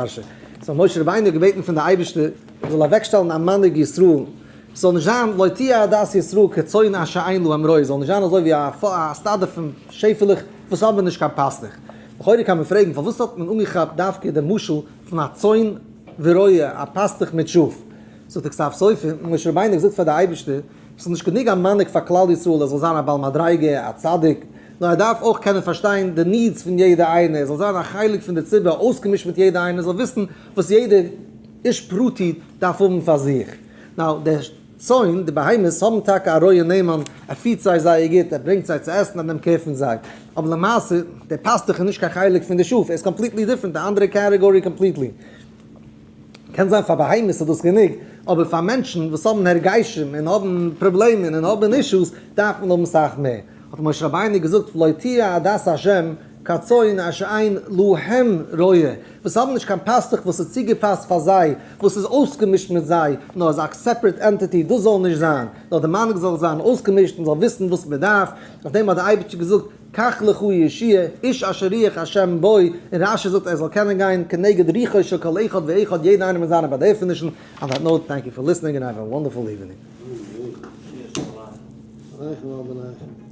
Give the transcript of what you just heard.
פרשה. סאו משה רבינו האט געבעטן פון די אייבערשטער ער זאל אוועקשטעלן א מנהיג ישראל, ס'זאל נישט זיין לא תהיה עדת ישראל כצאן אשר אין להם רועה, זאל נישט זיין אזוי ווי א סטאדע פון שעפעלעך וואס האבן נישט קיין פאסטוך. לכאורה קען מען פרעגן פארוואס האט מען אנגעכאפט דווקא די משל פון א צאן ורועה, א פאסטוך מיט שאף? זאגט די כתב סופר, משה רבינו האט געזאגט פאר די אייבערשטער, ס'איז נישט גענוג א מנהיג פאר כלל ישראל ער זאל זיין א בעל מדריגה, א צדיק, נאר ער דארף אויך קענען פארשטיין די needs פון יעדע איינער, ער זאל זיין א חלק פון די ציבור, אויסגעמישט מיט יעדע איינער, ער זאל וויסן וואס יעדע איש פרטי דארף האבן פאר זיך. Now, די צאן, די בהמות, האבן טאקע א רועה נאמן, ער פירט זיי זייער גוט, ער ברענגט זיי צו עסן, ער נעמט care פון זיי. אבער למעשה, דער פאסטוך איז נישט קיין חלק פון די שאף, ער איז completely different, א אנדערע category completely. קען זיין פאר בהמות איז דאס גענוג, אבער פאר מענטשן וואס האבן הרגשים און האבן פראבלעמען און האבן אישוס דארף מען האבן סאך מער. האט משה רבינו געזאגט ולא תהיה עדת השם כצאן אשר אין להם רועה, וואס האבן נישט קיין פאסטוך וואס איז צוגעפאסט פאר זיי, וואס איז אויסגעמישט מיט זיי, נאר איז א separate entity, דאס זאל נישט זיין, נאר די מנהיג זאל זיין אויסגעמישט און זאל וויסן וואס מען דארף, אויף דעם האט דער אייבערשטער געזאגט קח לך יהושע איש אשר רוח השם בו, און רשי זאגט ער זאל קענען גיין כנגד רוחו של כל אחד ואחד יעדע איינער מיט זיינע באדערפענישן, On that note, thank you for listening and have a wonderful evening. עליכם.